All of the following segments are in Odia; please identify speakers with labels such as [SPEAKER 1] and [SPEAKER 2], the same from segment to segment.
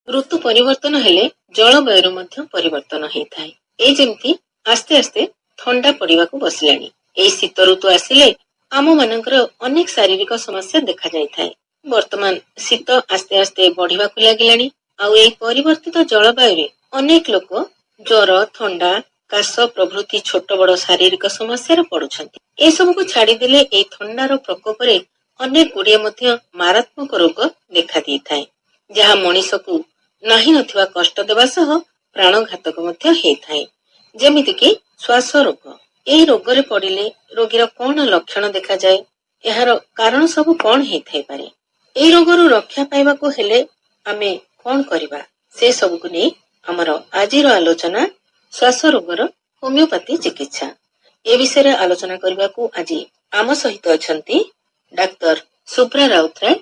[SPEAKER 1] ଋତୁ ପରିବର୍ତ୍ତନ ହେଲେ ଜଳବାୟୁର ମଧ୍ୟ ପରିବର୍ତ୍ତନ ହେଇଥାଏ। ଏଇ ଯେମିତି ଆସ୍ତେ ଆସ୍ତେ ଥଣ୍ଡା ପଡିବାକୁ ବସିଲାଣି। ଏଇ ଶୀତ ଋତୁ ଆସିଲେ ଆମ ମାନଙ୍କର ଅନେକ ଶାରୀରିକ ସମସ୍ୟା ଦେଖାଯାଇଥାଏ। ବର୍ତ୍ତମାନ ଶୀତ ଆସ୍ତେ ଆସ୍ତେ ବଢିବାକୁ ଲାଗିଲାଣି ଆଉ ଏଇ ପରିବର୍ତ୍ତିତ ଜଳବାୟୁରେ ଅନେକ ଲୋକ ଜ୍ୱର, ଥଣ୍ଡା, କାଶ ପ୍ରଭୃତି ଛୋଟ ବଡ ଶାରୀରିକ ସମସ୍ୟାରେ ପଡୁଛନ୍ତି। ଏସବୁକୁ ଛାଡିଦେଲେ ଏଇ ଥଣ୍ଡାର ପ୍ରକୋପରେ ଅନେକ ଗୁଡିଏ ମଧ୍ୟ ମାରାତ୍ମକ ରୋଗ ଦେଖା ଦେଇଥାଏ, ଯାହା ମଣିଷକୁ ନାହିଁ ନଥିବା କଷ୍ଟ ଦେବା ସହ ପ୍ରାଣଘାତକ ମଧ୍ୟ ହେଇଥାଏ, ଯେମିତିକି ଶ୍ୱାସ ରୋଗ। ଏଇ ରୋଗରେ ପଡିଲେ ରୋଗୀର କଣ ଲକ୍ଷଣ ଦେଖାଯାଏ? ଏହାର କାରଣ ସବୁ କଣ ହେଇଥାଇପାରେ? ଏଇ ରୋଗରୁ ରକ୍ଷା ପାଇବାକୁ ହେଲେ ଆମେ କଣ କରିବା? ସେ ସବୁକୁ ନେଇ ଆମର ଆଜିର ଆଲୋଚନା, ଶ୍ୱାସ ରୋଗର ହୋମିଓପାଥି ଚିକିତ୍ସା। ଏ ବିଷୟରେ ଆଲୋଚନା କରିବାକୁ ଆଜି ଆମ ସହିତ ଅଛନ୍ତି ଡାକ୍ତର ଶୁଭ୍ରା ରାଉତରାୟ।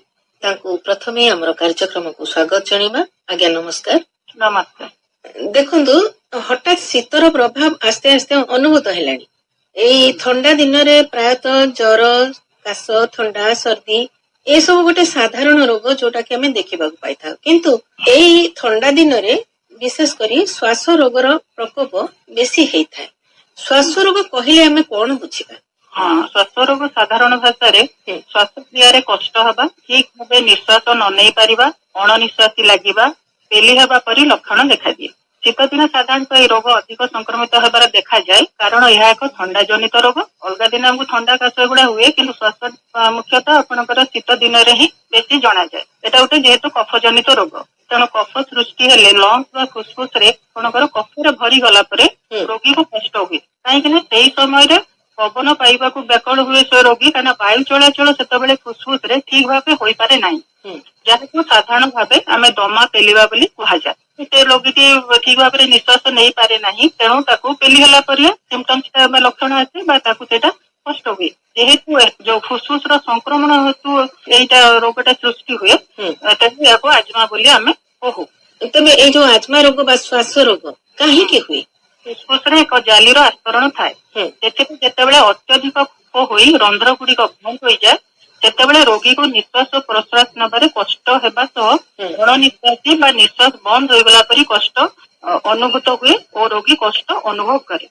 [SPEAKER 1] ତାଙ୍କୁ ପ୍ରଥମେ ଆମର କାର୍ଯ୍ୟକ୍ରମକୁ ସ୍ୱାଗତ ଜଣାଇବା। ଆଜ୍ଞା, ନମସ୍କାର।
[SPEAKER 2] ନମସ୍କାର।
[SPEAKER 1] ଦେଖନ୍ତୁ, ହଠାତ୍ ଶୀତର ପ୍ରଭାବ ଆସ୍ତେ ଆସ୍ତେ ଅନୁଭୂତ ହେଲାଣି। ଏଇ ଥଣ୍ଡା ଦିନରେ ପ୍ରାୟତଃ ଜ୍ୱର, କାଶ, ଥଣ୍ଡା, ସର୍ଦ୍ଦି ଏସବୁ ଗୋଟେ ସାଧାରଣ ରୋଗ, ଯୋଉଟା କି ଆମେ ଦେଖିବାକୁ ପାଇଥାଉ। କିନ୍ତୁ ଏଇ ଥଣ୍ଡା ଦିନରେ ବିଶେଷ କରି ଶ୍ୱାସ ରୋଗର ପ୍ରକୋପ ବେଶୀ ହେଇଥାଏ। ଶ୍ୱାସ ରୋଗ କହିଲେ ଆମେ କଣ ବୁଝିବା?
[SPEAKER 2] ହଁ, ଶ୍ୱାସ ରୋଗ ସାଧାରଣ ଭାଷାରେ ଶ୍ୱାସକ୍ରିୟାରେ କଷ୍ଟ ହେବା, ଠିକ ଭାବେ ନିଶ୍ୱାସ ନ ନେଇ ପାରିବା, ଅଣନିଶ୍ୱାସୀ ଲାଗିବା, ପେଲି ହେବା ପରି ଲକ୍ଷଣ ଦେଖାଦିଏ। ଶୀତଦିନ ସାଧାରଣତଃ ଏହି ରୋଗ ଅଧିକ ସଂକ୍ରମିତ ହେବାର ଦେଖାଯାଏ, କାରଣ ଏହା ଏକ ଥଣ୍ଡା ଜନିତ ରୋଗ। ଅଲଗା ଦିନ ଆମକୁ ଥଣ୍ଡା, କାଶ ଏଗୁଡା ହୁଏ, କିନ୍ତୁ ଶ୍ୱାସ ମୁଖ୍ୟତଃ ଆପଣଙ୍କର ଶୀତ ଦିନରେ ହିଁ ବେଶୀ ଜଣାଯାଏ। ଏଟା ଗୋଟେ ଯେହେତୁ କଫ ଜନିତ ରୋଗ, ତେଣୁ କଫ ସୃଷ୍ଟି ହେଲେ ଲଙ୍ଗସ ବା ଫୁସଫୁସ ରେ ଆପଣଙ୍କର କଫରେ ଭରି ଗଲା ପରେ ରୋଗୀକୁ କଷ୍ଟ ହୁଏ, କାହିଁକି ନା ସେଇ ସମୟରେ ପବନ ପାଇବାକୁ ବ୍ୟାକୁଳ ହୁଏ ସେ ରୋଗୀ, କାହିଁକିନା ବାୟୁ ଚଳାଚଳ ସେତେବେଳେ ଫୁସଫୁସ ରେ ଠିକ ଭାବେ ହୋଇପାରେ ନାହିଁ, ଯାହାକୁ ସାଧାରଣ ଭାବେ ଆମେ ଦମା ପେଲିବା ବୋଲି କୁହାଯାଏ। ସେ ରୋଗୀଟି ଠିକ ଭାବରେ ନିଶ୍ୱାସ ନେଇପାରେ ନାହିଁ, ତେଣୁ ତାକୁ ପେଲି ହେଲା ପରେ ସିମ୍ପଟମ୍ସ ବା ଲକ୍ଷଣ ଆସେ ବା ତାକୁ ସେଇଟା କଷ୍ଟ ହୁଏ। ଯେହେତୁ ଯୋଉ ଫୁସଫୁସ ର ସଂକ୍ରମଣ ହେତୁ ଏଇଟା ରୋଗଟା ସୃଷ୍ଟି ହୁଏ, ତେଣୁ ଏହାକୁ ଆଜମା ବୋଲି ଆମେ କହୁ।
[SPEAKER 1] ତେବେ ଏଇ ଯୋଉ ଆଜମା ରୋଗ ବା ଶ୍ୱାସ ରୋଗ କାହିଁକି ହୁଏ?
[SPEAKER 2] ଫୁସଫୁସରେ ଏକ ଜାଲିର ଆସ୍ତରଣ ଥାଏ। ସେଥିରେ ଯେତେବେଳେ ଅତ୍ୟଧିକ କଫ ହୋଇ ରନ୍ଧ୍ର ଗୁଡିକ ବନ୍ଦ ହୋଇଯାଏ, ସେତେବେଳେ ରୋଗୀକୁ ନିଶ୍ୱାସ ଓ ପ୍ରଶ୍ୱାସ ନେବାରେ କଷ୍ଟ ହେବା ସହ ଅଣନିଶ୍ୱାସୀ ବା ନିଶ୍ୱାସ ବନ୍ଦ ହୋଇଗଲା ପରି କଷ୍ଟ ଅନୁଭୂତ ହୁଏ ଓ ରୋଗୀ କଷ୍ଟ ଅନୁଭବ କରେ।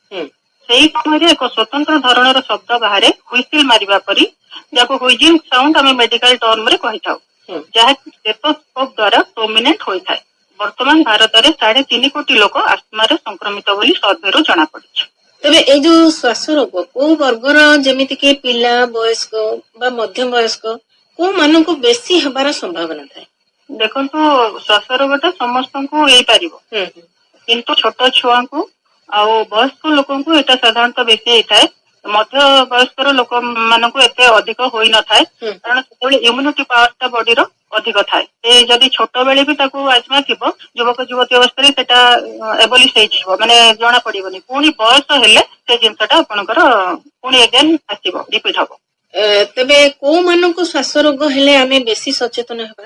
[SPEAKER 2] ସେହି ସମୟରେ ଏକ ସ୍ୱତନ୍ତ୍ର ଧରଣର ଶବ୍ଦ ବାହାରେ, ହୁଇସିଲ ମାରିବା ପରି, ଯାହାକୁ ହୁଇଜିଂ ସାଉଣ୍ଡ ଆମେ ମେଡିକାଲ ଟର୍ମରେ କହିଥାଉ, ଯାହାକି ଷ୍ଟେଥୋସ୍କୋପ ଦ୍ୱାରା ପ୍ରୋମିନେଣ୍ଟ ହୋଇଥାଏ। ବର୍ତ୍ତମାନ ଭାରତରେ 3.5 କୋଟି ଲୋକ ଆସ୍ମାରେ ସଂକ୍ରମିତ ବୋଲି ସର୍ଭେରୁ ଜଣାପଡିଛି।
[SPEAKER 1] ତେବେ ଏଇ ଯୋଉ ଶ୍ୱାସ ରୋଗ କୋଉ ବର୍ଗର, ଯେମିତି କି ପିଲା, ବୟସ୍କ ବା ମଧ୍ୟମ ବୟସ୍କ, କୋଉ ମାନଙ୍କୁ ବେଶୀ ହେବାର ସମ୍ଭାବନା ଥାଏ?
[SPEAKER 2] ଦେଖନ୍ତୁ, ଶ୍ୱାସ ରୋଗଟା ସମସ୍ତଙ୍କୁ ହେଇପାରିବ, କିନ୍ତୁ ଛୋଟ ଛୁଆଙ୍କୁ ଆଉ ବୟସ୍କ ଲୋକଙ୍କୁ ଏଟା ସାଧାରଣତଃ ବେଶୀ ହେଇଥାଏ। ମଧ୍ୟ ବୟସ୍କର ଲୋକମାନଙ୍କୁ ଏତେ ଅଧିକ ହୋଇନଥାଏ, କାରଣ ସେତେବେଳେ ଇମ୍ୟୁନିଟି ପାୱାର ଟା ବଡିର ଅଧିକ ଥାଏ। ସେ ଯଦି ଛୋଟ ବେଳେ ବି ତାକୁ ଆଜମା ଥିବ, ଯୁବକ ଯୁବତୀ ଅବସ୍ଥାରେ ସେଟା ଏବଲିଶ ହେଇଯିବ, ମାନେ ଜଣା ପଡିବନି। ପୁଣି ବୟସ ହେଲେ ସେ ଜିନିଷଟା ଆପଣଙ୍କର ପୁଣି ଏଗେନ୍ ଆସିବ, ରିପିଟ ହବ।
[SPEAKER 1] ତେବେ କୋଉମାନଙ୍କୁ ଶ୍ୱାସ ରୋଗ ହେଲେ ଆମେ ବେଶୀ ସଚେତନ ହେବା?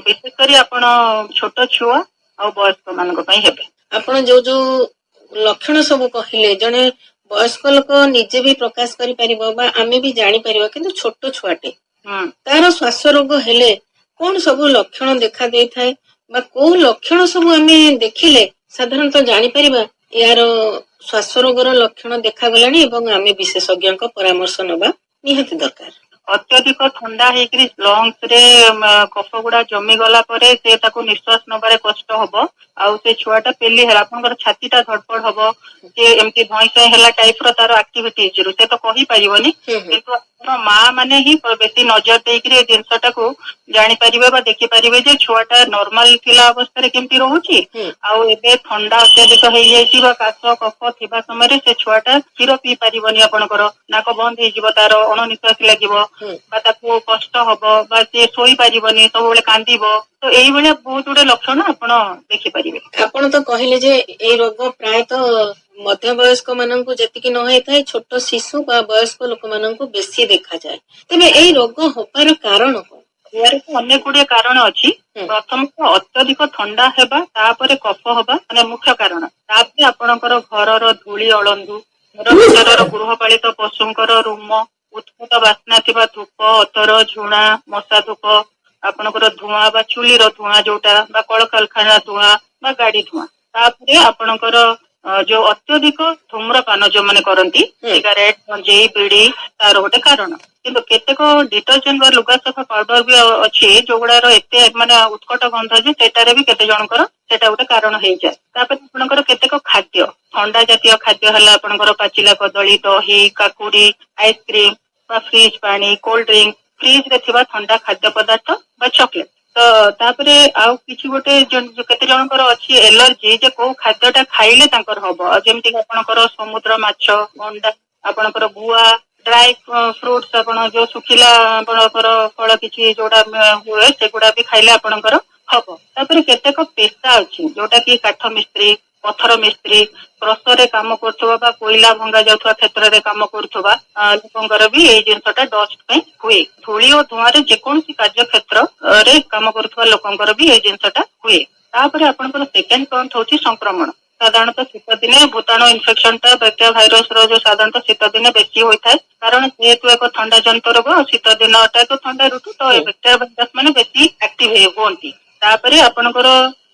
[SPEAKER 2] ବିଶେଷ କରି ଆପଣ ଛୋଟ ଛୁଆ ଆଉ ବୟସ୍କ ମାନଙ୍କ ପାଇଁ ହେବେ।
[SPEAKER 1] ଆପଣ ଯୋଉ ଯୋଉ ଲକ୍ଷଣ ସବୁ କହିଲେ, ଜଣେ ବୟସ୍କ ଲୋକ ନିଜେ ବି ପ୍ରକାଶ କରିପାରିବ ବା ଆମେ ବି ଜାଣିପାରିବା। କିନ୍ତୁ ଛୋଟ ଛୁଆଟେ, ତାର ଶ୍ୱାସ ରୋଗ ହେଲେ କଣ ସବୁ ଲକ୍ଷଣ ଦେଖା ଦେଇଥାଏ ବା କୋଉ ଲକ୍ଷଣ ସବୁ ଆମେ ଦେଖିଲେ ସାଧାରଣତଃ ଜାଣିପାରିବା ଏହାର ଶ୍ୱାସ ରୋଗର ଲକ୍ଷଣ ଦେଖାଗଲାଣି ଏବଂ ଆମେ ବିଶେଷଜ୍ଞଙ୍କ ପରାମର୍ଶ ନବା ନିହାତି ଦରକାର?
[SPEAKER 2] ଅତ୍ୟଧିକ ଥଣ୍ଡା ହେଇକିରି ଲଙ୍ଗସ ରେ କଫ ଗୁଡା ଜମି ଗଲା ପରେ ସେ ତାକୁ ନିଶ୍ୱାସ ନବାରେ କଷ୍ଟ ହବ ଆଉ ସେ ଛୁଆଟା ପେଲି ହେଲା, ଆପଣଙ୍କର ଛାତିଟା ଧଡପଡ ହବ, ସେ ଏମିତି ଧଇଁ ସଇଁ ହେଲା ଟାଇପ ର ତାର ଆକ୍ଟିଭିଟିଜ ରୁ ସେ ତ କହିପାରିବନି,
[SPEAKER 1] ହୁଁ ହୁଁ
[SPEAKER 2] କିନ୍ତୁ ଆପଣ ମା ମାନେ ହିଁ ବେଶୀ ନଜର ଦେଇକିରି ଏ ଜିନିଷଟାକୁ ଜାଣିପାରିବେ ବା ଦେଖିପାରିବେ ଯେ ଛୁଆଟା ନର୍ମାଲ ଥିଲା ଅବସ୍ଥାରେ କେମିତି ରହୁଛି ଆଉ ଏବେ ଥଣ୍ଡା ଅତ୍ୟଧିକ ହେଇଯାଇଛି ବା କାଶ କଫ ଥିବା ସମୟରେ ସେ ଛୁଆଟା କ୍ଷୀର ପିଇ ପାରିବନି, ଆପଣଙ୍କର ନାକ ବନ୍ଦ ହେଇଯିବ, ତାର ଅଣନିଶ୍ୱାସୀ ଲାଗିବ ବା ତାକୁ କଷ୍ଟ ହବ ବା ସିଏ ଶୋଇପାରିବନି, ସବୁବେଳେ କାନ୍ଦିବ। ତ ଏଇଭଳିଆ ବହୁତ ଗୁଡେ ଲକ୍ଷଣ ଆପଣ ଦେଖିପାରିବେ।
[SPEAKER 1] ଆପଣ ତ କହିଲେ ଯେ ଏଇ ରୋଗ ପ୍ରାୟତଃ ମଧ୍ୟବୟସ୍କ ମାନଙ୍କୁ ଯେତିକି ନ ହେଇଥାଏ, ଛୋଟ ଶିଶୁ ବା ବୟସ୍କ ଲୋକମାନଙ୍କୁ ବେଶୀ ଦେଖାଯାଏ। ତେବେ ଏଇ ରୋଗ ହବାର କାରଣ କଣ?
[SPEAKER 2] ଏହାର ତ ଅନେକ ଗୁଡିଏ କାରଣ ଅଛି। ପ୍ରଥମତଃ ଅତ୍ୟଧିକ ଥଣ୍ଡା ହେବା, ତାପରେ କଫ ହବା ମାନେ ମୁଖ୍ୟ କାରଣ। ତାପରେ ଆପଣଙ୍କର ଘରର ଧୂଳି ଅଳନ୍ଧୁ, ଘର ଭିତରର ଗୃହପାଳିତ ପଶୁଙ୍କର ରୁମ, ଉତ୍କଟ ବାସ୍ନା ଥିବା ଧୂପ, ଅତର, ଝୁଣା, ମଶା ଧୂପ, ଆପଣଙ୍କର ଧୂଆଁ ବା ଚୁଲିର ଧୂଆଁ ଯୋଉଟା ବା କଳକାରଖାନା ଧୂଆଁ ବା ଗାଡି ଧୂଆଁ। ତାପରେ ଆପଣଙ୍କର ଯୋଉ ଅତ୍ୟଧିକ ଧୂମ୍ରପାନ ଯୋଉମାନେ କରନ୍ତି, ସିଗାରେଟ, ଗଞ୍ଜେଇ, ବିଡି, ତାର ଗୋଟେ କାରଣ। କିନ୍ତୁ କେତେକ ଡିଟରଜେଣ୍ଟ ବା ଲୁଗା ସଫା ପାଉଡର ବି ଅଛି, ଯୋଉଗୁଡାର ଏତେ ମାନେ ଉତ୍କଟ ଗନ୍ଧ ଯେ ସେଟାରେ ବି କେତେ ଜଣଙ୍କର ସେଟା ଗୋଟେ କାରଣ ହେଇଯାଏ। ତାପରେ ଆପଣଙ୍କର କେତେକ ଖାଦ୍ୟ, ଥଣ୍ଡା ଜାତୀୟ ଖାଦ୍ୟ ହେଲା ଆପଣଙ୍କର ପାଚିଲା କଦଳୀ, ଦହି, କାକୁଡି, ଆଇସ୍କ୍ରିମ ବା ଫ୍ରିଜ ପାଣି, କୋଲ୍ଡ ଡ୍ରିଙ୍କ, ଫ୍ରିଜ ରେ ଥିବା ଥଣ୍ଡା ଖାଦ୍ୟ ପଦାର୍ଥ ବା ଚକୋଲେଟ। ତ ତାପରେ ଆଉ କିଛି ଗୋଟେ କେତେ ଜଣଙ୍କର ଅଛି ଏଲର୍ଜି ଯେ କୋଉ ଖାଦ୍ୟଟା ଖାଇଲେ ତାଙ୍କର ହବ। ଆଉ ଯେମିତି କି ଆପଣଙ୍କର ସମୁଦ୍ର ମାଛ, ଅଣ୍ଡା, ଆପଣଙ୍କର ଗୁଆ, ଡ୍ରାଇ ଫ୍ରୁଟ୍ସ, ଆପଣ ଯୋଉ ଶୁଖିଲା ଆପଣଙ୍କର ଫଳ କିଛି ଯୋଉଟା ହୁଏ, ସେଗୁଡା ବି ଖାଇଲେ ଆପଣଙ୍କର ହବ। ତାପରେ କେତେକ ପେସା ଅଛି, ଯୋଉଟା କି କାଠ ମିସ୍ତ୍ରୀ, ପଥର ମିସ୍ତ୍ରୀ, କ୍ରସରରେ କାମ କରୁଥିବା ବା କୋଇଲା ଭଙ୍ଗା ଯାଉଥିବା କ୍ଷେତ୍ରରେ କାମ କରୁଥିବା ଲୋକଙ୍କର ବି ଏଇ ଜିନିଷଟା ଡଷ୍ଟ ପାଇଁ ହୁଏ। ଧୂଳି ଓ ଧୂଆଁରେ ଯେକୌଣସି କାର୍ଯ୍ୟକ୍ଷେତ୍ରରେ କାମ କରୁଥିବା ଲୋକଙ୍କର ବି ଏଇ ଜିନିଷଟା ହୁଏ। ତାପରେ ଆପଣଙ୍କର ସେକେଣ୍ଡ ପଏଣ୍ଟ ହଉଛି ସଂକ୍ରମଣ। ସାଧାରଣତଃ ଶୀତ ଦିନେ ଭୂତାଣୁ ଇନଫେକ୍ସନ ଟା, ବ୍ୟାକ୍ଟେରିଆ ଭାଇରସ ର ଯୋଉ ସାଧାରଣତଃ ଶୀତ ଦିନେ ବେଶୀ ହୋଇଥାଏ, କାରଣ ଯେହେତୁ ଏକ ଥଣ୍ଡା ଜନିତ ରୋଗ ଆଉ ଶୀତ ଦିନଟା ଏକ ଥଣ୍ଡା ଋତୁ, ତ ବ୍ୟାକ୍ଟେରିଆ ଭାଇରସ ମାନେ ବେଶୀ ଆକ୍ଟିଭ ହୁଅନ୍ତି। ତାପରେ ଆପଣଙ୍କର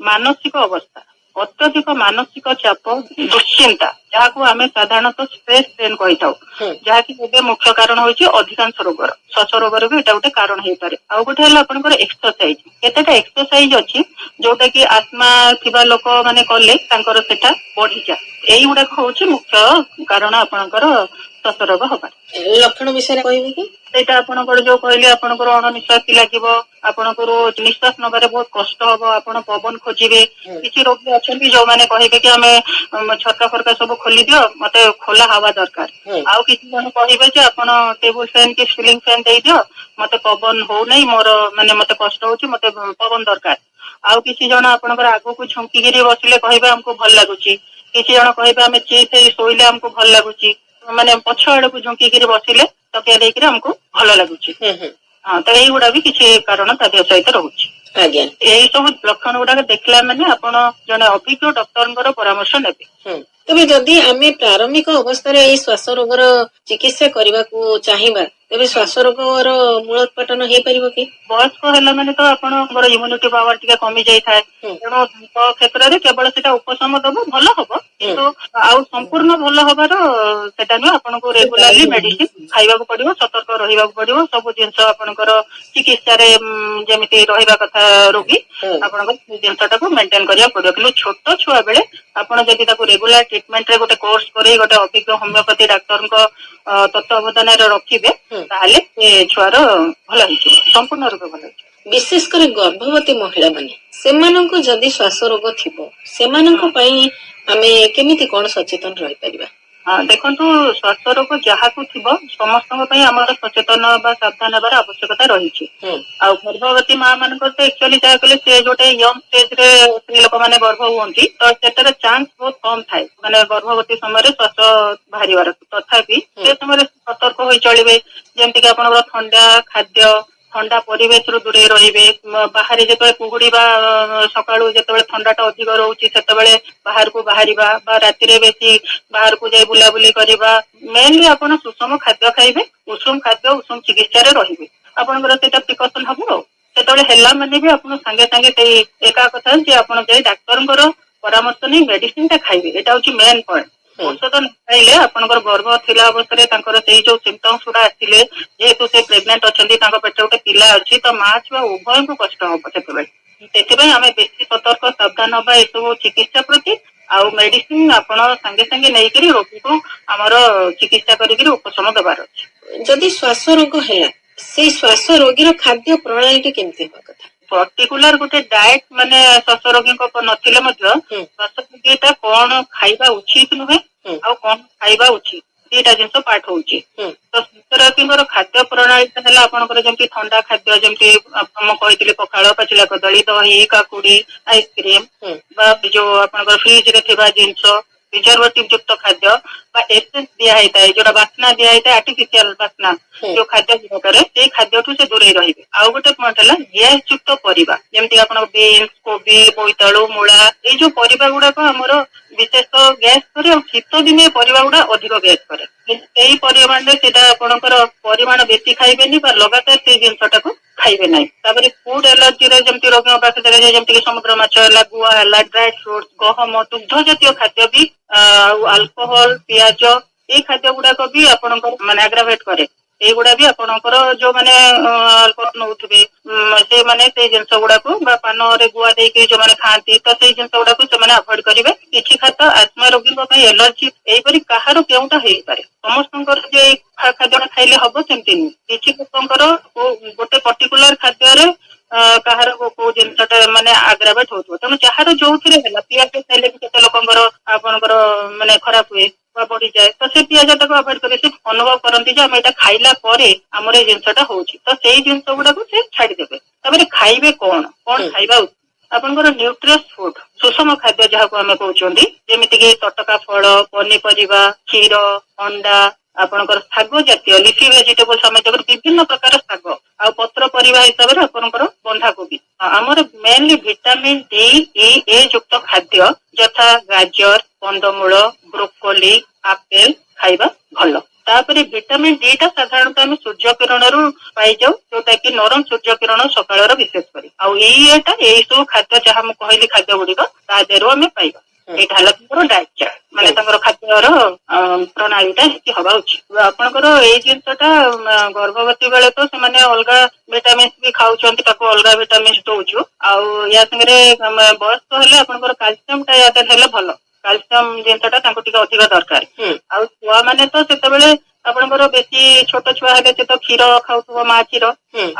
[SPEAKER 2] ମାନସିକ ଅବସ୍ଥା, ଅତ୍ୟଧିକ ମାନସିକ ଚାପ, ଦୁଶ୍ଚିନ୍ତା, ଯାହାକୁ ଆମେ ସାଧାରଣତଃ ଷ୍ଟ୍ରେସ୍ ଟ୍ରେନ୍ କହିଥାଉ, ଯାହାକି ଏବେ ମୁଖ୍ୟ କାରଣ ହଉଛି ଅଧିକାଂଶ ରୋଗର। ଶ୍ୱାସ ରୋଗର ବି ଏଇଟା ଗୋଟେ କାରଣ ହେଇପାରେ। ଆଉ ଗୋଟେ ହେଲା ଆପଣଙ୍କର ଏକ୍ସରସାଇଜ। କେତେଟା ଏକ୍ସରସାଇଜ ଅଛି ଯୋଉଟା କି ଆସ୍ମା ଥିବା ଲୋକ ମାନେ କଲେ ତାଙ୍କର ସେଟା ବଢିଯାଏ। ଏଇଗୁଡାକ ହଉଛି ମୁଖ୍ୟ କାରଣ ଆପଣଙ୍କର ଶ୍ୱାସ ରୋଗ ହବାର।
[SPEAKER 1] ଲକ୍ଷଣ ବିଷୟରେ କହିବେ କି?
[SPEAKER 2] ସେଇଟା ଆପଣଙ୍କର ଯୋଉ କହିଲେ, ଆପଣଙ୍କର ଅଣନିଶ୍ୱାସୀ ଲାଗିବ, ଆପଣଙ୍କର ନିଶ୍ୱାସ ନବାରେ ବହୁତ କଷ୍ଟ ହବ, ଆପଣ ପବନ ଖୋଜିବେ। କିଛି ରୋଗୀ ଅଛନ୍ତି ଯୋଉମାନେ କହିବେ କି ଆମେ ଝରକା ଫରକା ସବୁ ଖୋଲି ଦିଅ, ମତେ ଖୋଲା ହାୱା ଦରକାର। ଆଉ କିଛି ଜଣ କହିବେ ଯେ ଆପଣ ଟେବୁଲ ଫ୍ୟାନ କି ସିଲିଂ ଫ୍ୟାନ ଦେଇଦିଅ, ମତେ ପବନ ହଉନାହିଁ, ମୋର ମାନେ ମତେ କଷ୍ଟ ହଉଛି, ମତେ ପବନ ଦରକାର। ଆଉ କିଛି ଜଣ ଆପଣଙ୍କର ଆଗକୁ ଝୁଙ୍କିକିରି ବସିଲେ କହିବେ ଆମକୁ ଭଲ ଲାଗୁଛି। କିଛି ଜଣ କହିବେ ଆମେ ଚିତ୍ ହେଇ ଶୋଇଲେ ଆମକୁ ଭଲ ଲାଗୁଛି, ମାନେ ପଛ ଆଡକୁ ଝୁଙ୍କିକିରି ବସିଲେ ତକିଆ ଦେଇକିରି ଆମକୁ ଭଲ ଲାଗୁଛି।
[SPEAKER 1] ହୁଁ ହୁଁ
[SPEAKER 2] ହଁ, ତ ଏଇଗୁଡା ବି କିଛି କାରଣ ତା ଦେହ ସହିତ ରହୁଛି। ଏଇ ସବୁ ଲକ୍ଷଣ ଗୁଡାକ ଦେଖିଲା ମାନେ ଆପଣ ଜଣେ ଅଭିଜ୍ଞ ଡକ୍ଟରଙ୍କର ପରାମର୍ଶ ନେବେ।
[SPEAKER 1] ତେବେ ଯଦି ଆମେ ପ୍ରାରମ୍ଭିକ ଅବସ୍ଥାରେ ଏଇ ଶ୍ୱାସ ରୋଗର ଚିକିତ୍ସା କରିବାକୁ ଚାହିଁବା, ତେବେ ଶ୍ୱାସ ରୋଗର ମୂଳୋତ୍ପାଟନ ହେଇପାରିବ କି?
[SPEAKER 2] ବୟସ୍କ ହେଲା ମାନେ ତ ଆପଣଙ୍କର ଇମ୍ୟୁନିଟି ପାୱାର ଟିକେ କମି ଯାଇଥାଏ। ତେଣୁ ତାଙ୍କ କ୍ଷେତ୍ରରେ କେବଳ ସେଟା ଉପଶମ ଦବ, ଭଲ ହବ, କିନ୍ତୁ ଆଉ ସମ୍ପୂର୍ଣ୍ଣ ଭଲ ହବାର ସେଟା ନୁହେଁ। ଆପଣଙ୍କୁ ରେଗୁଲାରଲି ମେଡିସିନ ଖାଇବାକୁ ପଡିବ, ସତର୍କ ରହିବାକୁ ପଡିବ। ସବୁ ଜିନିଷ ଆପଣଙ୍କର ଚିକିତ୍ସାରେ ଯେମିତି ରହିବା କଥା ରୋଗୀ, ଆପଣଙ୍କ ସେଇ ଜିନିଷଟାକୁ ମେଣ୍ଟେନ କରିବାକୁ ପଡିବ। କିନ୍ତୁ ଛୋଟ ଛୁଆ ବେଳେ ଆପଣ ଯଦି ତାକୁ ରେଗୁଲାର ଟ୍ରିଟମେଣ୍ଟରେ ଗୋଟେ କୋର୍ସ କରି ଗୋଟେ ଅଭିଜ୍ଞ ହୋମିଓପାଥି ଡାକ୍ତରଙ୍କ ତତ୍ତ୍ୱାବଧାନରେ ରଖିବେ, ତାହେଲେ ସେ ଛୁଆର ଭଲ ହେଇଯିବ, ସମ୍ପୂର୍ଣ୍ଣ ରୂପେ ଭଲ ହେଇଯିବ।
[SPEAKER 1] ବିଶେଷ କରି ଗର୍ଭବତୀ ମହିଳା ମାନେ, ସେମାନଙ୍କୁ ଯଦି ଶ୍ୱାସ ରୋଗ ଥିବ, ସେମାନଙ୍କ ପାଇଁ ଆମେ କେମିତି କଣ ସଚେତନ ରହିପାରିବା?
[SPEAKER 2] ହଁ, ଦେଖନ୍ତୁ, ଶ୍ୱାସ ରୋଗ ଯାହାକୁ ଥିବ ସମସ୍ତଙ୍କ ପାଇଁ ଆମର ସଚେତନ ବା ସାବଧାନ ହେବାର ଆବଶ୍ୟକତା ରହିଛି। ଆଉ ଗର୍ଭବତୀ ମା ମାନଙ୍କର ତ ଆକ୍ଚୁଆଲି ଯାହା କଲେ ସେ ଗୋଟେ ୟଙ୍ଗ ଷ୍ଟେଜ ରେ ସ୍ତ୍ରୀ ଲୋକମାନେ ଗର୍ଭ ହୁଅନ୍ତି, ତ ସେଟାର ଚାନ୍ସ ବହୁତ କମ ଥାଏ ମାନେ ଗର୍ଭବତୀ ସମୟରେ ଶ୍ୱାସ ବାହାରିବାର। ତଥାପି ସେ ସମୟରେ ସତର୍କ ହୋଇ ଚଳିବେ। ଯେମିତି କି ଆପଣଙ୍କର ଥଣ୍ଡା ଖାଦ୍ୟ, ଥଣ୍ଡା ପରିବେଶରୁ ଦୂରେଇ ରହିବେ। ବାହାରେ ଯେତେବେଳେ କୁହୁଡି ବା ସକାଳୁ ଯେତେବେଳେ ଥଣ୍ଡାଟା ଅଧିକ ରହୁଛି, ସେତେବେଳେ ବାହାରକୁ ବାହାରିବା ବା ରାତିରେ ବେଶୀ ବାହାରକୁ ଯାଇ ବୁଲାବୁଲି କରିବା। ମେନଲି ଆପଣ ସୁଷମ ଖାଦ୍ୟ ଖାଇବେ, ଉଷୁମ ଖାଦ୍ୟ, ଉଷୁମ ଚିକିତ୍ସାରେ ରହିବେ, ଆପଣଙ୍କର ସେଇଟା ପ୍ରିକସନ ହବ। ଆଉ ସେତେବେଳେ ହେଲା ମାନେ ବି ଆପଣ ସାଙ୍ଗେ ସାଙ୍ଗେ ସେଇ ଏକା କଥା ଯେ ଆପଣ ଯାଇ ଡାକ୍ତରଙ୍କର ପରାମର୍ଶ ନେଇ ମେଡିସିନ ଟା ଖାଇବେ। ଏଇଟା ହଉଛି ମେନ୍ ପଏଣ୍ଟ। ଔଷଧ ନ ଖାଇଲେ ଆପଣଙ୍କର ଗର୍ଭ ଥିଲା ଅବସ୍ଥାରେ ତାଙ୍କର ସେଇ ଯୋଉ ସିମ୍ପଟମ୍ସ ଗୁଡା ଆସିଲେ, ଯେହେତୁ ସେ ପ୍ରେଗନେଣ୍ଟ ଅଛନ୍ତି, ତାଙ୍କ ପେଟରେ ଗୋଟେ ପିଲା ଅଛି, ତ ମା ଛୁଆ ଉଭୟଙ୍କୁ କଷ୍ଟ ହବ ସେତେବେଳେ। ସେଥିପାଇଁ ଆମେ ବେଶୀ ସତର୍କ ସାବଧାନ ହବା ଏସବୁ ଚିକିତ୍ସା ପ୍ରତି, ଆଉ ମେଡିସିନ ଆପଣ ସାଙ୍ଗେ ସାଙ୍ଗେ ନେଇକରି ରୋଗୀକୁ ଆମର ଚିକିତ୍ସା କରିକିରି ଉପଶମ ଦେବାର ଅଛି।
[SPEAKER 1] ଯଦି ଶ୍ୱାସ ରୋଗ ହେଲା, ସେଇ ଶ୍ୱାସ ରୋଗୀର ଖାଦ୍ୟ ପ୍ରଣାଳୀଟି କେମିତି ହେବା କଥା?
[SPEAKER 2] ପର୍ଟିକୁଲାର ଗୋଟେ ଡାଏଟ ମାନେ ଶ୍ୱାସ ରୋଗୀଙ୍କ ନଥିଲେ ମଧ୍ୟ ଶ୍ୱାସ ରୋଗୀଟା କଣ ଖାଇବା ଉଚିତ ନୁହେଁ ଆଉ କଣ ଖାଇବା ଉଚିତ, ଦିଟା ଜିନିଷ ପାର୍ଟ ହଉଛି। ତ ଶ୍ୱାସ ରୋଗୀଙ୍କର ଖାଦ୍ୟ ପ୍ରଣାଳୀ ହେଲା ଆପଣଙ୍କର ଯେମିତି ଥଣ୍ଡା ଖାଦ୍ୟ, ଯେମିତି ମୁଁ କହିଥିଲି ପଖାଳ, ପାଚିଲା କଦଳୀ, ଦହି, କାକୁଡି, ଆଇସ୍କ୍ରିମ ବା ଯୋଉ ଆପଣଙ୍କର ଫ୍ରିଜ ରେ ଥିବା ଜିନିଷ, ପ୍ରିଜରଭେଟିଭ ଯୁକ୍ତ ଖାଦ୍ୟ ବା ଏସେନ୍ସ ଦିଆ ହେଇଥାଏ, ଯୋଉଟା ବାସ୍ନା ଦିଆ ହେଇଥାଏ, ଆର୍ଟିଫିସିଆଲ ବାସ୍ନା। ଯୋଉ ଖାଦ୍ୟ ଗୁଡାକରେ, ସେଇ ଖାଦ୍ୟଠୁ ସେ ଦୂରେଇ ରହିବେ। ଆଉ ଗୋଟେ ପଏଣ୍ଟ ହେଲା ଗ୍ୟାସ ଯୁକ୍ତ ପରିବା, ଯେମିତି ଆପଣଙ୍କ ବିନ୍ସ, କୋବି, ବୋଇତାଳୁ, ମୂଳା, ଏଇ ଯୋଉ ପରିବା ଗୁଡାକ ଆମର ବିଶେଷତଃ ଗ୍ୟାସ କରେ। ଆଉ ଶୀତ ଦିନେ ପରିବା ଗୁଡା ଅଧିକ ଗ୍ୟାସ କରେ। କିନ୍ତୁ ସେଇ ପରିମାଣରେ ସେଇଟା ଆପଣଙ୍କର ପରିମାଣ ବେଶୀ ଖାଇବେନି ବା ଲଗାତାର ସେଇ ଜିନିଷଟାକୁ ଖାଇବେ ନାହିଁ। ତାପରେ ଫୁଡ ଆଲର୍ଜିରେ ଯେମିତି ରୋଗୀଙ୍କ ପାଖରେ ଦେଖାଯାଏ, ଯେମିତି କି ସମୁଦ୍ର ମାଛ ହେଲା, ଗୁଆ ହେଲା, ଡ୍ରାଏ ଫ୍ରୁଟ, ଗହମ, ଦୁଗ୍ଧ ଜାତୀୟ ଖାଦ୍ୟ ବି, ଆଉ ଆଲକୋହଲ, ପିଆଜ, ଏଇ ଖାଦ୍ୟ ଗୁଡାକ ବି ଆପଣଙ୍କର ମାନେ ଆଗ୍ରାଭେଟ କରେ। ଏଇଗୁଡା ବି ଆପଣଙ୍କର ଯୋଉମାନେ ଆଲକୋହଲ ନଉଥିବେ, ସେମାନେ ସେଇ ଜିନିଷ ଗୁଡାକୁ ବା ପାନରେ ଗୁଆ ଦେଇକି ଯୋଉମାନେ ଖାଆନ୍ତି, ତ ସେଇ ଜିନିଷ ଗୁଡାକୁ ସେମାନେ ଆଭଏଡ କରିବେ। କିଛି ଖାଦ୍ୟ ଆସ୍ମା ରୋଗୀଙ୍କ ପାଇଁ ଏଲର୍ଜି, ଏଇପରି କାହାର କେଉଁଟା ହେଇପାରେ। ସମସ୍ତଙ୍କର ଯେ ଏଇ ଖାଦ୍ୟଟା ଖାଇଲେ ହବ ସେମିତି ନୁହେଁ। କିଛି ଲୋକଙ୍କର ଗୋଟେ ପର୍ଟିକୁଲାର ଖାଦ୍ୟରେ କାହାର କୋଉ ଜିନିଷଟା ମାନେ ଆଗ୍ରାଭେଟ ହଉଥିବ। ତେଣୁ ଯାହାର ଯୋଉଥିରେ ହେଲା, ପିଆଜ ଖାଇଲେ ବି କେତେ ଲୋକଙ୍କର ଆପଣଙ୍କର ମାନେ ଖରାପ ହୁଏ ବା ବଢିଯାଏ, ତ ସେ ପିଆଜ ଟାକୁ ଆଭଏଡ କରିବେ। ସେ ଅନୁଭବ କରନ୍ତି ଯେ ଆମେ ଏଇଟା ଖାଇଲା ପରେ ଆମର ଏଇ ଜିନିଷଟା ହଉଛି, ତ ସେଇ ଜିନିଷ ଗୁଡାକୁ ସେ ଛାଡିଦେବେ। ତାପରେ ଖାଇବେ କଣ କଣ ଖାଇବା ଉଚିତ? ଆପଣଙ୍କର ନ୍ୟୁଟ୍ରିୟସ ଫୁଡ, ସୁଷମ ଖାଦ୍ୟ ଯାହାକୁ ଆମେ କହୁଛନ୍ତି, ଯେମିତି କି ତଟକା ଫଳ, ପନିପରିବା, କ୍ଷୀର, ଅଣ୍ଡା, ଆପଣଙ୍କର ଶାଗ ଜାତୀୟ ଲିଫି ଭେଜିଟେବଲ୍ସ, ଆମେ ଯେପରି ବିଭିନ୍ନ ପ୍ରକାର ଶାଗ, ଆଉ ପତ୍ର ପରିବା ହିସାବରେ ଆପଣଙ୍କର ବନ୍ଧାକୋବି। ଆମର ମେନଲି ଭିଟାମିନ ଡି, ଇ, ଏ ଯୁକ୍ତ ଖାଦ୍ୟ ଯଥା ଗାଜର, କନ୍ଦମୂଳ, ବ୍ରୋକୋଲି, ଆପେଲ ଖାଇବା ଭଲ। ତାପରେ ଭିଟାମିନ ଡି ଟା ସାଧାରଣତଃ ଆମେ ସୂର୍ଯ୍ୟ କିରଣରୁ ପାଇଯାଉ, ଯୋଉଟା କି ନରମ ସୂର୍ଯ୍ୟ କିରଣ ସକାଳର ବିଶେଷ କରି। ଆଉ ଏଇ ଏଟା ଏଇ ସବୁ ଖାଦ୍ୟ ଯାହା ମୁଁ କହିଲି, ଖାଦ୍ୟ ଗୁଡିକ ତା ଦେହରୁ ଆମେ ପାଇବା। ଏଇଟା ହେଲା ତାଙ୍କର ଡାଏଟ ଚାର୍ଟ, ମାନେ ତାଙ୍କର ଖାଦ୍ୟର ପ୍ରଣାଳୀଟା ଏମିତି ହବା ଉଚିତ। ଆପଣଙ୍କର ଏଇ ଜିନିଷଟା ଗର୍ଭବତୀ ବେଳେ ତ ସେମାନେ ଅଲଗା ଭିଟାମିନ୍ସ ବି ଖାଉଛନ୍ତି, ତାକୁ ଅଲଗା ଭିଟାମିନ୍ସ ଦଉଛୁ। ଆଉ ୟା ସାଙ୍ଗରେ ବୟସ୍କ ହେଲେ ଆପଣଙ୍କର କାଲସିୟମ ଟା ୟା ଦେହରେ ହେଲେ ଭଲ। କାଲସିୟମ ଜିନିଷଟା ତାଙ୍କୁ ଟିକେ ଅଧିକ ଦରକାର। ଆଉ ଛୁଆ ମାନେ ତ ସେତେବେଳେ ଆପଣଙ୍କର ବେଶୀ ଛୋଟ ଛୁଆ ହେଲେ ସେ ତ କ୍ଷୀର ଖାଉଥିବ, ମା କ୍ଷୀର।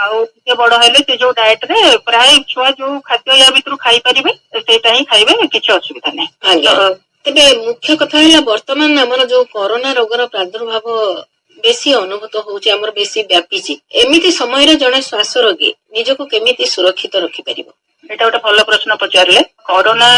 [SPEAKER 2] ଆଉ ଟିକେ ବଡ ହେଲେ ସେ ଯୋଉ ଡାଏଟ ରେ ପ୍ରାୟ ଛୁଆ ଯୋଉ ଖାଦ୍ୟ ୟା ଭିତରୁ ଖାଇପାରିବେ, ସେଇଟା ହିଁ ଖାଇବେ, କିଛି ଅସୁବିଧା ନାହିଁ।
[SPEAKER 1] ଆଜ୍ଞା, ତେବେ ମୁଖ୍ୟ କଥା ହେଲା ବର୍ତ୍ତମାନ ଆମର ଯୋଉ କରୋନା ରୋଗର ପ୍ରାଦୁର୍ଭାବ ବେଶୀ ଅନୁଭୂତ ହଉଛି, ଆମର ବେଶୀ ବ୍ୟାପିଛି, ଏମିତି ସମୟରେ ଜଣେ ଶ୍ୱାସ ରୋଗୀ ନିଜକୁ କେମିତି ସୁରକ୍ଷିତ ରଖିପାରିବ?
[SPEAKER 2] ଏଇଟା ଗୋଟେ ଭଲ ପ୍ରଶ୍ନ ପଚାରିଲେ। କରୋନା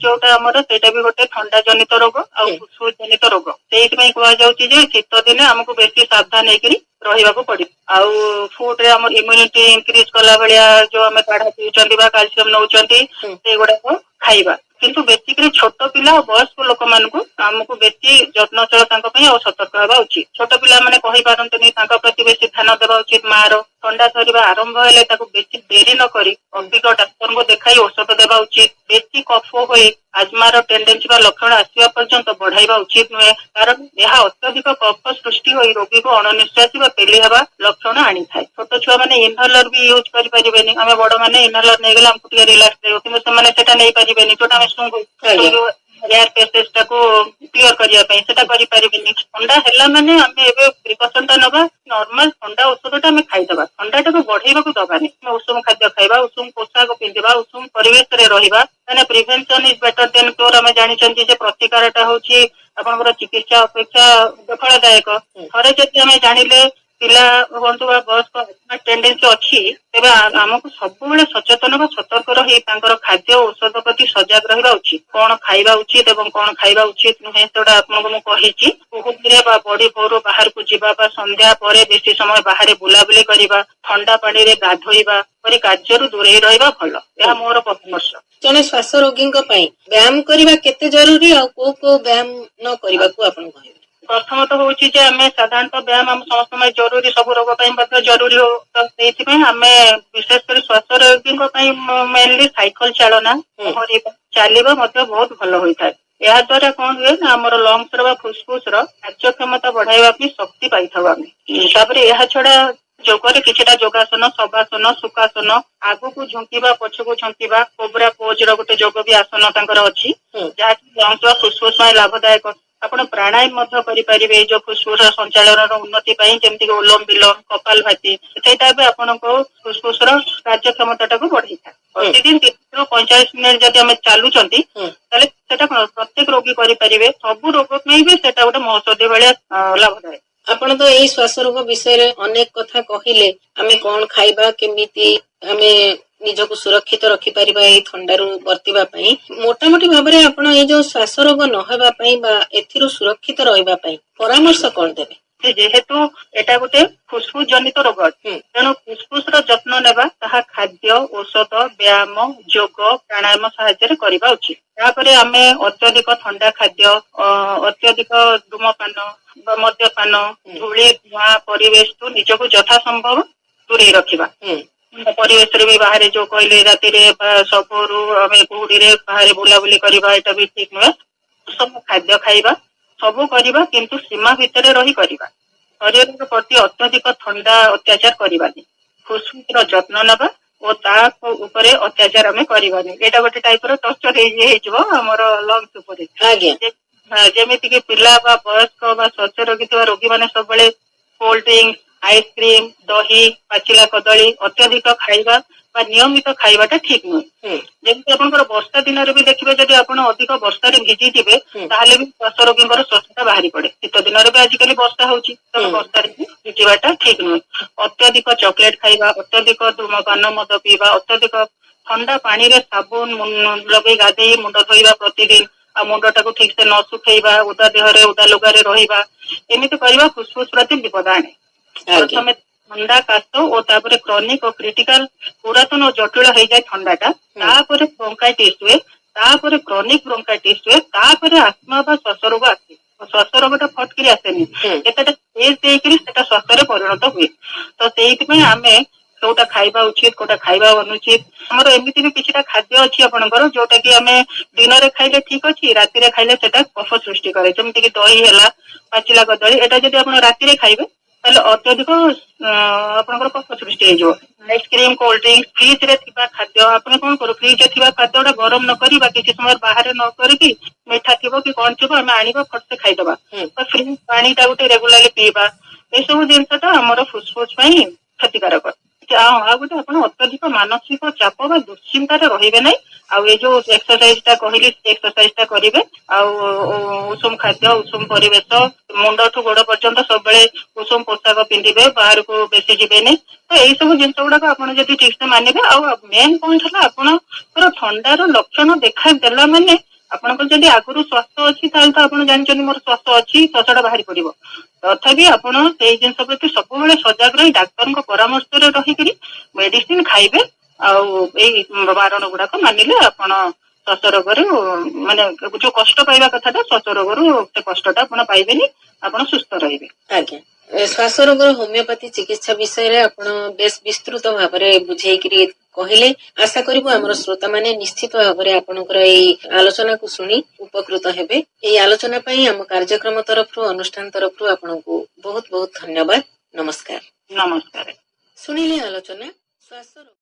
[SPEAKER 2] ଯୋଉଟା ଆମର, ସେଇଟା ବି ଗୋଟେ ଥଣ୍ଡା ଜନିତ ରୋଗ ଆଉ ଫୁସଫୁସ ଜନିତ ରୋଗ। ସେଇଥିପାଇଁ କୁହାଯାଉଛି ଯେ ଶୀତ ଦିନେ ଆମକୁ ବେଶୀ ସାବଧାନ ହେଇକିରି ରହିବାକୁ ପଡିବ। ଆଉ ଫୁଡ ରେ ଆମର ଇମ୍ୟୁନିଟି ଇନକ୍ରିଜ କଲା ଭଳିଆ ଯୋଉ ଆମେ କାଢା ପିଉଛନ୍ତି ବା କାଲସିୟମ ନଉଛନ୍ତି, ସେଇଗୁଡାକ ଖାଇବା। କିନ୍ତୁ ବେସିକଲି ଛୋଟ ପିଲା ଆଉ ବୟସ୍କ ଲୋକମାନଙ୍କୁ ଆମକୁ ବେଶୀ ଯତ୍ନଶୀଳ ତାଙ୍କ ପାଇଁ ଆଉ ସତର୍କ ହେବା ଉଚିତ। ଛୋଟ ପିଲାମାନେ କହିପାରନ୍ତିନି, ତାଙ୍କ ପ୍ରତି ବେଶୀ ଧ୍ୟାନ ଦେବା ଉଚିତ ମାର। ଥଣ୍ଡା ଧରିବା ଆରମ୍ଭ ହେଲେ ତାକୁ ବେଶୀ ଡେରି ନ କରି ଅଭିଜ୍ଞ ଡାକ୍ତରଙ୍କୁ ଦେଖାଇ ଔଷଧ ଦେବା ଉଚିତ। ବେଶୀ କଫ ହୋଇ ଆଜମାର ଟେଣ୍ଡେନ୍ସି ବା ଲକ୍ଷଣ ଆସିବା ପର୍ଯ୍ୟନ୍ତ ବଢାଇବା ଉଚିତ ନୁହେଁ, କାରଣ ଏହା ଅତ୍ୟଧିକ କଫ ସୃଷ୍ଟି ହୋଇ ରୋଗୀକୁ ଅଣନିଶ୍ୱାସୀ ବା ପେଲି ହେବା ଲକ୍ଷଣ ଆଣିଥାଏ। ଛୋଟ ଛୁଆ ମାନେ ଇନହେଲର ବି ୟୁଜ କରିପାରିବେନି। ଆମେ ବଡ ମାନେ ଇନହେଲର ନେଇଗଲେ ଆମକୁ ଟିକେ ରିଲାକ୍ସ ଲାଗିବ, କିନ୍ତୁ ସେମାନେ ସେଟା ନେଇପାରିବେନି। ଯୋଉଟା ଆମେ ଶୁଙ୍ଘୁ ଏୟାର ପେସେଜ ଟାକୁ କ୍ଲିୟର କରିବା ପାଇଁ, ସେଟା କରିପାରିବେନି। ଥଣ୍ଡା ହେଲା ମାନେ ଆମେ ଏବେ ପ୍ରିକସନ ଟା ନବା, ନର୍ମାଲ ଥଣ୍ଡା ଔଷଧ ଟା ଆମେ ଖାଇଦବା, ଥଣ୍ଡାଟାକୁ ବଢେଇବାକୁ ଦବାନି। ଆମେ ଉଷୁମ ଖାଦ୍ୟ ଖାଇବା, ଉଷୁମ ପୋଷାକ ପିନ୍ଧିବା, ଉଷୁମ ପରିବେଶରେ ରହିବା। ମାନେ prevention is better than cure। ଆମେ ଜାଣିଛନ୍ତି ଯେ ପ୍ରତିକାରଟା ହଉଛି ଆପଣଙ୍କର ଚିକିତ୍ସା ଅପେକ୍ଷା ଫଳଦାୟକ। ଥରେ ଯଦି ଆମେ ଜାଣିଲେ ପିଲା ହୁଅନ୍ତୁ ବା ବୟସ୍କ ଟେଣ୍ଡେନ୍ସି ଅଛି, ତେବେ ଆମକୁ ସବୁବେଳେ ସଚେତନ ବା ସତର୍କ ରହି ତାଙ୍କର ଖାଦ୍ୟ ଔଷଧ ପ୍ରତି ସଜାଗ ରହିବା ଉଚିତ। କଣ ଖାଇବା ଉଚିତ ଏବଂ କଣ ଖାଇବା ଉଚିତ ନୁହେଁ, ସେଗୁଡା ଆପଣଙ୍କୁ ମୁଁ କହିଛି। କୁହୁଡ଼ିରେ ବା ବଡି ଭୋରୁ ବାହାରକୁ ଯିବା ବା ସନ୍ଧ୍ୟା ପରେ ବେଶୀ ସମୟ ବାହାରେ ବୁଲାବୁଲି କରିବା, ଥଣ୍ଡା ପାଣିରେ ଗାଧୋଇବା ପରି କାର୍ଯ୍ୟରୁ ଦୂରେଇ ରହିବା ଭଲ। ଏହା ମୋର ପରାମର୍ଶ।
[SPEAKER 1] ଜଣେ ଶ୍ୱାସ ରୋଗୀଙ୍କ ପାଇଁ ବ୍ୟାୟାମ କରିବା କେତେ ଜରୁରୀ ଆଉ କୋଉ କୋଉ ବ୍ୟାୟାମ ନ କରିବାକୁ ଆପଣ କହିବେ?
[SPEAKER 2] ପ୍ରଥମତଃ ହଉଛି ଯେ ଆମେ ସାଧାରଣତଃ ବ୍ୟାୟାମ ଆମ ସମସ୍ତଙ୍କ ପାଇଁ ଜରୁରୀ, ସବୁ ରୋଗ ପାଇଁ ମଧ୍ୟ ଜରୁରୀ ହଉ। ତ ସେଇଥିପାଇଁ ଆମେ ବିଶେଷ କରି ଶ୍ୱାସ ରୋଗୀଙ୍କ ପାଇଁ ମେନଲି ସାଇକେଲ ଚାଳନା, ପହଁରିବା, ଚାଲିବା ମଧ୍ୟ ବହୁତ ଭଲ ହୋଇଥାଏ। ଏହା ଦ୍ଵାରା କଣ ହୁଏ ନା ଆମର ଲଙ୍ଗସ ର ବା ଫୁସଫୁସ ର କାର୍ଯ୍ୟକ୍ଷମତା ବଢାଇବା ପାଇଁ ଶକ୍ତି ପାଇଥାଉ ଆମେ। ତାପରେ ଏହା ଛଡା ଯୋଗରେ କିଛିଟା ଯୋଗାସନ, ଶବାସନ, ସୁଖାସନ, ଆଗକୁ ଝୁଙ୍କିବା, ପଛକୁ ଝୁଙ୍କିବା, କୋବ୍ରା ପୋଜ ର ଗୋଟେ ଯୋଗ ବି ଆସନ ତାଙ୍କର ଅଛି, ଯାହାକି ଲଙ୍ଗସ ବା ଫୁସଫୁସ ପାଇଁ ଲାଭଦାୟକ। ଆପଣ ପ୍ରାଣାୟାମ ମଧ୍ୟ କରିପାରିବେ ଏଇ ଯୋଉ ଫୁସଫୁସ ସଞ୍ଚାଳନର ଉନ୍ନତି ପାଇଁ, ଯେମିତିକି ଅନୁଲୋମ ବିଲୋମ, କପାଲ ଭାତି, ସେଇଟା ବି ଆପଣଙ୍କ ଫୁସଫୁସ ର କାର୍ଯ୍ୟକ୍ଷମତା ଟାକୁ ବଢେଇଥାଏ। ପ୍ରତିଦିନ 30ରୁ 45 ମିନିଟ ଯଦି ଆମେ ଚାଲୁଛନ୍ତି, ତାହେଲେ ସେଟା କଣ ପ୍ରତ୍ୟେକ ରୋଗୀ କରିପାରିବେ। ସବୁ ରୋଗ ପାଇଁ ବି ସେଟା ଗୋଟେ ମହୌଷଧି ଭଳିଆ ଲାଭଦାୟକ।
[SPEAKER 1] ଆପଣ ତ ଏଇ ଶ୍ୱାସ ରୋଗ ବିଷୟରେ ଅନେକ କଥା କହିଲେ, ଆମେ କଣ ଖାଇବା, କେମିତି ଆମେ ନିଜକୁ ସୁରକ୍ଷିତ ରଖିପାରିବା ଏଇ ଥଣ୍ଡାରୁ ବର୍ତ୍ତିବା ପାଇଁ। ମୋଟାମୋଟି ଭାବରେ ଆପଣ ଏଇ ଯୋଉ ଶ୍ୱାସ ରୋଗ ନ ହେବା ପାଇଁ ବା ଏଥିରୁ ସୁରକ୍ଷିତ ରହିବା ପାଇଁ ପରାମର୍ଶ କଣ ଦେବେ?
[SPEAKER 2] ଯେ ଯେହେତୁ ଏଟା ଗୋଟେ ଫୁସଫୁସ ଜନିତ ରୋଗ ଅଛି, ତେଣୁ ଫୁସଫୁସ ର ଯତ୍ନ ନେବା ତାହା ଖାଦ୍ୟ, ଔଷଧ, ବ୍ୟାୟାମ, ଯୋଗ, ପ୍ରାଣାୟାମ ସାହାଯ୍ୟରେ କରିବା ଉଚିତ। ତାପରେ ଆମେ ଅତ୍ୟଧିକ ଥଣ୍ଡା ଖାଦ୍ୟ, ଅତ୍ୟଧିକ ଧୂମପାନ ବା ମଦ୍ୟପାନ, ଧୂଳି ଧୂଆଁ ପରିବେଶଠୁ ନିଜକୁ ଯଥା ସମ୍ଭବ ଦୂରେଇ ରଖିବା। ପରିବେଶରେ ବି ବାହାରେ ଯୋଉ କହିଲେ ରାତିରେ ବା ସବୁରୁ ଆମେ କୁହୁଡିରେ ବାହାରେ ବୁଲାବୁଲି କରିବା, ଏଇଟା ବି ଠିକ ନୁହେଁ। ସବୁ ଖାଦ୍ୟ ଖାଇବା, ସବୁ କରିବା, କିନ୍ତୁ ସୀମା ଭିତରେ ରହି କରିବା। ଶରୀର ପ୍ରତି ଅତ୍ୟଧିକ ଥଣ୍ଡା ଅତ୍ୟାଚାର କରିବାନି। ଫୁସଫୁସର ଯତ୍ନ ନେବା ଓ ତା ଉପରେ ଅତ୍ୟାଚାର ଆମେ କରିବାନି। ଏଇଟା ଗୋଟେ ଟାଇପ ର ଟର୍ଚର ହେଇଯିବ ଆମର ଲଙ୍ଗସ ଉପରେ। ଯେମିତି କି ପିଲା ବା ବୟସ୍କ ବା ଶ୍ୱାସ ରୋଗୀ ଥିବା ରୋଗୀମାନେ ସବୁବେଳେ କୋଲ୍ଡ ଡ୍ରିଙ୍କସ, ଆଇସ୍କ୍ରିମ, ଦହି, ପାଚିଲା କଦଳୀ ଅତ୍ୟଧିକ ଖାଇବା ବା ନିୟମିତ ଖାଇବାଟା ଠିକ ନୁହେଁ। ଯେମିତି ଆପଣଙ୍କର ବର୍ଷା ଦିନରେ ବି ଦେଖିବେ, ଯଦି ଆପଣ ଅଧିକ ବର୍ଷାରେ ଭିଜିଯିବେ, ତାହେଲେ ବି ଶ୍ୱାସ ରୋଗୀଙ୍କର ଶ୍ୱାସଟା ବାହାରି ପଡେ। ଶୀତ ଦିନରେ ବି ଆଜିକାଲି ବର୍ଷା ହଉଛି, ତେଣୁ ବର୍ଷାରେ ବି ଭିଜିବାଟା ଠିକ ନୁହେଁ। ଅତ୍ୟଧିକ ଚକୋଲେଟ ଖାଇବା, ଅତ୍ୟଧିକ ଧୂମପାନ, ମଦ ପିଇବା, ଅତ୍ୟଧିକ ଥଣ୍ଡା ପାଣିରେ ସାବୁନ ଲଗେଇ ଗାଧେଇ ମୁଣ୍ଡ ଧୋଇବା ପ୍ରତିଦିନ, ଆଉ ମୁଣ୍ଡଟାକୁ ଠିକ ସେ ନ ଶୁଖେଇବା, ଓଦା ଦେହରେ ଓଦା ଲୁଗାରେ ରହିବା, ଏମିତି କରିବା ଫୁସଫୁସ ପ୍ରତି ବିପଦ ଆଣେ। ପ୍ରଥମେ ଥଣ୍ଡା କାଶ ଓ ତାପରେ କ୍ରନିକ ଓ କ୍ରିଟିକାଲ ପୁରାତନ ଓ ଜଟିଳ ହେଇଯାଏ ଥଣ୍ଡାଟା। ତାପରେ ବ୍ରୋଙ୍କାଇଟିସ୍ ହୁଏ, ତାପରେ କ୍ରନିକ ବ୍ରୋଙ୍କାଇଟିସ୍ ହୁଏ, ତାପରେ ଆସ୍ମା ବା ଶ୍ୱାସ ରୋଗ ଆସେ। ଶ୍ୱାସ ରୋଗଟା ଫଟକିରି ଆସେନି, କେତେଟା ଷ୍ଟେଜ ଦେଇକିରି ସେଟା ଶ୍ୱାସରେ ପରିଣତ ହୁଏ। ତ ସେଇଥିପାଇଁ ଆମେ କୋଉଟା ଖାଇବା ଉଚିତ, କୋଉଟା ଖାଇବା ଅନୁଚିତ। ଆମର ଏମିତି ବି କିଛିଟା ଖାଦ୍ୟ ଅଛି ଆପଣଙ୍କର, ଯୋଉଟା କି ଆମେ ଦିନରେ ଖାଇଲେ ଠିକ ଅଛି, ରାତିରେ ଖାଇଲେ ସେଟା କଫ ସୃଷ୍ଟି କରେ। ଯେମିତି କି ଦହି ହେଲା, ପାଚିଲା କଦଳୀ, ଏଟା ଯଦି ଆପଣ ରାତିରେ ଖାଇବେ ତାହେଲେ ଅତ୍ୟଧିକ ଆପଣଙ୍କର କଫ ସୃଷ୍ଟି ହେଇଯିବ। ଆଇସ୍କ୍ରିମ, କୋଲ୍ଡ ଡ୍ରିଙ୍କ, fridge ରେ ଥିବା ଖାଦ୍ୟ, ଆପଣ କଣ କରୁ, ଫ୍ରିଜ ରେ ଥିବା ଖାଦ୍ୟ ଗୁଡା ଗରମ ନ କରି ବା କିଛି ସମୟ ବାହାରେ ନ କରିକି, ମିଠା ଥିବ କି କଣ ଥିବ, ଆମେ ଆଣିବା ଫଟସେ ଖାଇଦବା, ବା ଫ୍ରିଜ ପାଣିଟା ଗୋଟେ ରେଗୁଲାରଲି ପିଇବା, ଏସବୁ ଜିନିଷଟା ଆମର ଫୁସଫୁସ ପାଇଁ କ୍ଷତିକାରକ। ଆଉ ଗୋଟେ, ଆପଣ ଅତ୍ୟଧିକ ମାନସିକ ଚାପ ବା ଦୁଶ୍ଚିନ୍ତାରେ ରହିବେ ନାହିଁ। ଆଉ ଏ ଯୋଉ ଏକ୍ସରସାଇଜ ଟା କହିଲି, ସେ ଏକ୍ସରସାଇଜ ଟା କରିବେ। ଆଉ ଉଷୁମ ଖାଦ୍ୟ, ଉଷୁମ ପରିବେଶ, ମୁଣ୍ଡଠୁ ଗୋଡ ପର୍ଯ୍ୟନ୍ତ ସବୁବେଳେ ଉଷୁମ ପୋଷାକ ପିନ୍ଧିବେ, ବାହାରକୁ ବେଶୀ ଯିବେନି। ତ ଏଇ ସବୁ ଜିନିଷ ଗୁଡାକ ଆପଣ ଯଦି ଠିକ ସେ ମାନିବେ। ଆଉ ମେନ୍ ପଏଣ୍ଟ ହେଲା, ଆପଣଙ୍କର ଥଣ୍ଡାର ଲକ୍ଷଣ ଦେଖା ଦେଲା ମାନେ, ଆପଣଙ୍କର ଯଦି ଆଗରୁ ଶ୍ୱାସ ଅଛି, ତାହେଲେ ତ ଆପଣ ଜାଣିଛନ୍ତି ମୋର ଶ୍ୱାସ ଅଛି, ଶ୍ୱାସଟା ବାହାରି ପଡିବ। ତଥାପି ଆପଣ ସେଇ ଜିନିଷ ପ୍ରତି ସବୁବେଳେ ସଜାଗ ରହି ଡାକ୍ତରଙ୍କ ପରାମର୍ଶରେ ରହିକିରି ମେଡିସିନ ଖାଇବେ। ଆଉ ଏଇ ବାରଣ ଗୁଡାକ ମାନିଲେ ଆପଣ ଶ୍ୱାସ ରୋଗରୁ, ମାନେ ଯୋଉ କଷ୍ଟ ପାଇବା କଥାଟା, ଶ୍ୱାସ ରୋଗରୁ ସେ କଷ୍ଟଟା ଆପଣ ପାଇବେନି, ଆପଣ ସୁସ୍ଥ ରହିବେ।
[SPEAKER 1] ଆଜ୍ଞା, ଶ୍ୱାସ ରୋଗର ହୋମିଓପାଥି ଚିକିତ୍ସା ବିଷୟରେ ଆପଣ ବେଶ ବିସ୍ତୃତ ଭାବରେ ବୁଝେଇକିରି କହିଲେ। ଆଶା କରିବୁ ଆମର ଶ୍ରୋତାମାନେ ନିଶ୍ଚିତ ଭାବରେ ଆପଣଙ୍କର ଏଇ ଆଲୋଚନାକୁ ଶୁଣି ଉପକୃତ ହେବେ। ଏଇ ଆଲୋଚନା ପାଇଁ ଆମ କାର୍ଯ୍ୟକ୍ରମ ତରଫରୁ, ଅନୁଷ୍ଠାନ ତରଫରୁ ଆପଣଙ୍କୁ ବହୁତ ବହୁତ ଧନ୍ୟବାଦ। ନମସ୍କାର।
[SPEAKER 2] ନମସ୍କାର।
[SPEAKER 1] ଶୁଣିଲେ ଆଲୋଚନା ଶ୍ୱାସ ରୋଗ।